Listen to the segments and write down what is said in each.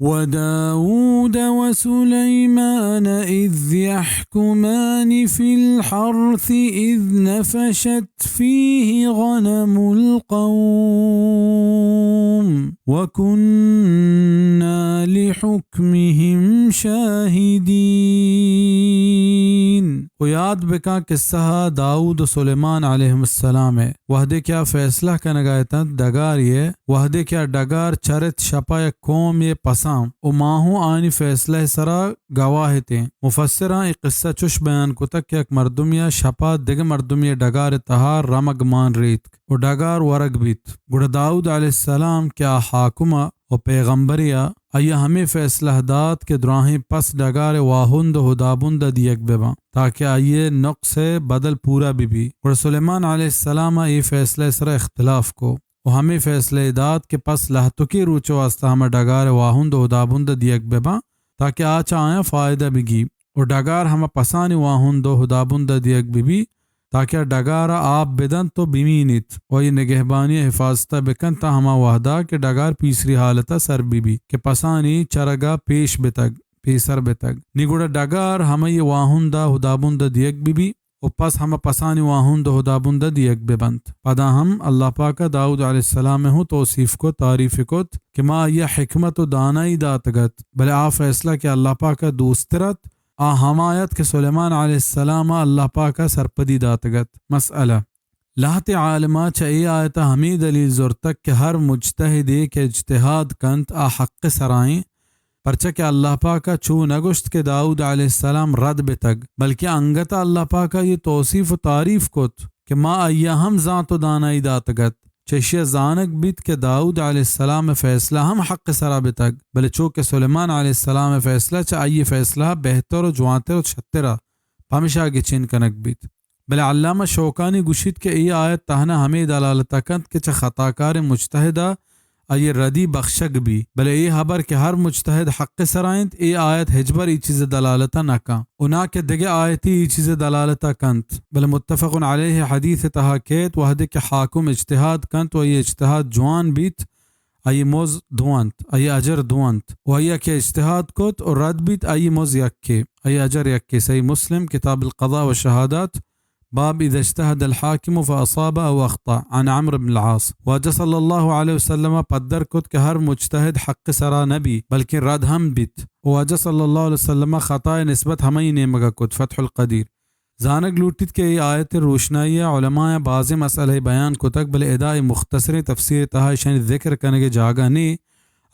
وداود وسليمان إذ يحكمان في الحرث إذ نفشت فيه غنم القوم وكنا لحكمهم شاهدين۔ و یاد بکن قصہ داؤد و سلیمان علیہ السلام ءِ، وہدے کہ آ فیصلہ کنگا اتنت ڈگارے ءِ، وہدے کہ آ ڈگار چرت شپا یک قومے پساں و ما ہوں آیانی فیصلہ ءِ سرا گواہ اتیں۔ مفسراں اے قصہ چش بیان کتگ کہ یک مردمے ءَ شپا دگہ مردمے ءِ ڈگار ءِ تہا رمگ مان ریتک و ڈگار ورگ بیت۔ گڑا داؤد علیہ السلام کہ آ حاکم ءَ و پیغمبرے ءَ، آئی ءَ ہمے فیصلہ دات کہ دراہیں پس ڈگار ءِ واہند و ہدابند ءَ دیگ بہ باں تاکہ آئی ءِ نقص ءِ بدل پورا بہ بی۔ گڑا سلیمان علیہ السلام ءَ اے فیصلہ ءِ سرا اختلاف کو و ہمے فیصلہ ءَ دات کہ پس لہتکے روچ ءِ واسطہ ہما ڈگار ءِ واہند و ہدابند ءَ دیگ بہ باں تاکہ آ چہ آیاں فائدہ بگی و ڈگار ہما پسانی واہند و ہدابند ءَ دیگ بہ بی تاکہ آ ڈگار ءَ آپ بدنت و بمینیت و آئی نگہبانی ءُ حفاظت ءَ بکنت تا ہما وہدا کہ ڈگار پیسری حالت ءَ سر بہ بی کہ پسانی چرگ ءَ پیش بتگ، پیسر بتگ۔ نی گڑا ڈگار ہمائی واہند ءُ ہدابند ءَ دیگ بہ بی و پس ہما پسانی واہند ءُ ہدابند ءَ دیگ بہ بنت۔ پدا ہم اللہ پاک ءَ داؤد علیہ السلام ءِ ہوں توصیف کت، تعریف کت کہ ما آئی ءَ حکمت و دانائی داتگ ات، بلے آ فیصلہ کہ اللہ پاک ءَ دوستر ات، آ ہما ات کہ سلیمان علیہ السلام ءَ اللہ پاک ءَ سرپدی داتگ ات۔ مسئلہ، لہتے عالماں چہ اے آیت ءَ ہمے دلیل زرتگ کہ ہر مجتہدے کہ اجتہاد کنت، آ حق ءِ سرا ایں، پرچا کہ اللہ پاک ءَ چو نہ گوشت کہ داؤد علیہ السلام رد بتگ، بلکہ انگت ءَ اللہ پاک ءَ اے توصیف و تعریف کت کہ ما آئی ءَ ہم زانت و دانائی داتگ ات۔ چہ ایشی ءَ زانگ بیت کہ داؤد علیہ السلام ءِ فیصلہ ہم حق ءِ سرا بتگ، بلے چو کہ سلیمان علیہ السلام ءِ فیصلہ چہ آئی ءِ فیصلہ ءَ بہتر و جوانتر و شتر ءَ، پمیشا گچین کنگ بیت۔ بلے علامہ شوکانی گوشیت کہ اے آیت تہنا ہمے دلالت ءَ کنت کہ چہ خطاکاریں مجتہد ءَ آئی ءِ ردی بخشگ بی، بلے اے ہبر کہ ہر مجتہد حق ءِ سرا انت، اے آیت ہچبر اے چیز ءِ دلالت ءَ نہ کن و نا کہ دگہ آیتے اے چیز ءِ دلالت ءَ کنت، بلے متفق علیہ حدیث ءِ تہا کیت، وہدے کہ حاکم اجتہاد کنت و آئی ءِ اجتہاد جوان بیت، آئی ءِ مز دو انت، آئی ءِ اجر دو انت و آئی ءَ کہ اجتہاد کت و رد بیت، آئی ءِ مز یکے، آئی ءِ اجر یکے۔ صحیح مسلم، کتاب القضاء والشهادات، باب اذا اجتهد الحاكم فاصاب او اخطا، عن عمرو بن العاص۔ واجہ صلی اللہ علیہ وسلم ءَ پدر کت کہ ہر مجتہد حق ءِ سرا نہ بی، بلکیں رد ہم بیت۔ واجہ صلی اللہ علیہ وسلم ءَ خطا ءِ نسبت ہمائی نیمگ ءَ کت۔ فتح القدیر۔ زانگ لوٹیت کہ اے آیت ءِ روشنائی ءَ علماء ءَ بازیں مسئلہ بیان کتگ، بلے ادا اے مختصریں تفسیر ءِ تہا ایشانی ذکر کنگ ءِ جاگہ نے۔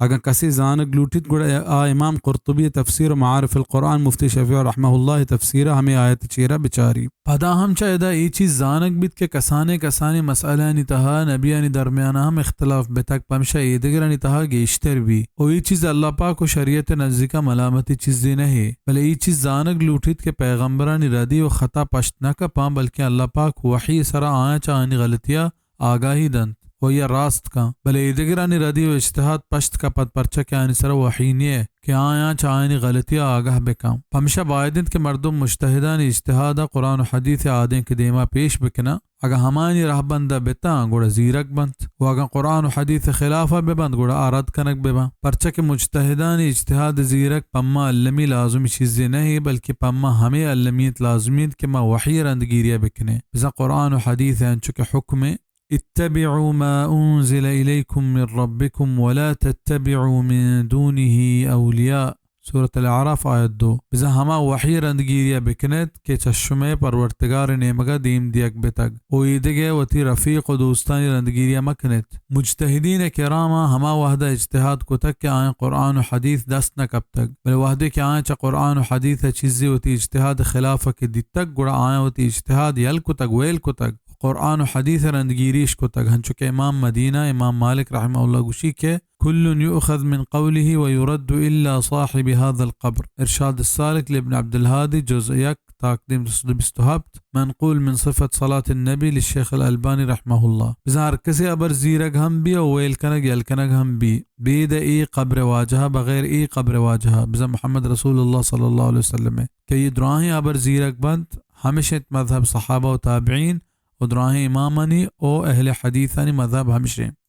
اگاں کسے زانگ لوٹیت، گڑا آ امام قرطبی ءِ تفسیر و معارف القرآن، مفتی شفیع رحمہ اللہ ءِ تفسیر ءَ ہمے آیت ءِ چیرا بچاری۔ پدا ہم چہ ادا اے چیز زانگ بیت کہ کسانیں کسانیں مسئلہانی تہا نبیانی درمیان ءَ ہم اختلاف بتگ، پمشا ایدگرانی تہا گیشتر بی۔ و اے چیز اللہ پاک و شریعت ءِ نزیک ءَ ملامتی چیزے نہ اے، بلے اے چیز زانگ لوٹیت کہ پیغمبرانی ردی و خطا پشت نہ کپاں، بلکیں اللہ پاک وحی ءِ سرا آیاں چہ آیانی غلطی ءَ آگاہی دنت و یا راست کن، بلے ایدگرانی ردی و اجتہاد پشت کپت، پرچا کہ آیانی سرا وحی نیہ کہ آیاں چہ آیانی غلطی ءَ آگاہ بکن۔ پمشا باید انت کہ مردم مجتہدانی اجتہاد ءَ قرآن و حدیث ءِ آدینک ءِ دیما پیش بکناں۔ اگاں ہمایانی رہبند ءَ بتاں، گڑا زیرگ بنت و اگاں قرآن و حدیث ءِ خلاف ءَ ببنت، گڑا آ رد کنگ بباں۔ پرچا کہ مجتہدانی اجتہاد ءِ زیرگ پما المی لازمی چیزے نہ اے، بلکہ پما ہمے المی انت لازمی انت کہ ما وحی ءِ رندگیری ءَ بکنیں۔ بزاں قرآن و حدیث ءِ انچو کہ حکم ایں، اتبعوا ما انزل الیکم من ربکم ولا تتبعوا من دونه اولیاء۔ سورۃ الاعراف، آیت دو۔ بزاں ہما وحی ءِ رندگیری ءَ بکنیت کہ چہ شمئے پرورتگار ءِ نیمگ ءَ دیم دیگ بتگ و ایدگہ وتی رفیق و دوستانی رندگیری ءَ مکنیت۔ مجتہدین کراماں ہما وہد ءَ اجتہاد کتگ کہ آیاں قرآن و حدیث دست نہ کپتگ، بلے وہدے کہ آیاں چہ قرآن و حدیث ءَ چیزے وتی اجتہاد ءِ خلاف ءَ کہ دیتگ، گڑا آیاں وتی اجتہاد یل کتگ، ویل کتگ۔ قرآن و حدیث ءِ رندگیری اش کتگ، ہنچو کہ امام مدینہ، امام مالک رحمہ اللہ گوشی کہ کل یؤخذ من قوله و یرد الا صاحب هذا القبر۔ ارشاد السالک لابن عبد الهادی، جزء یک، تاکدیم دو سد و بیست و ہپت، منقول من صفة صلاة النبی للشیخ الالبانی رحمہ اللہ۔ بزاں ہر کسے ہبر زیرگ ہم بی و ویل کنگ یل کنگ ہم بی، بید اے قبر واجہ، بغیر اے قبر واجہ، بزاں محمد رسول اللہ صلی اللہ علیہ وسلم ءِ کہ اے دراہیں ہبر زیرگ بنت، ہمش انت مذہب صحابہ و تابعین و دراہیں امامانی و اہل حدیثانی مذہب ہمش انت۔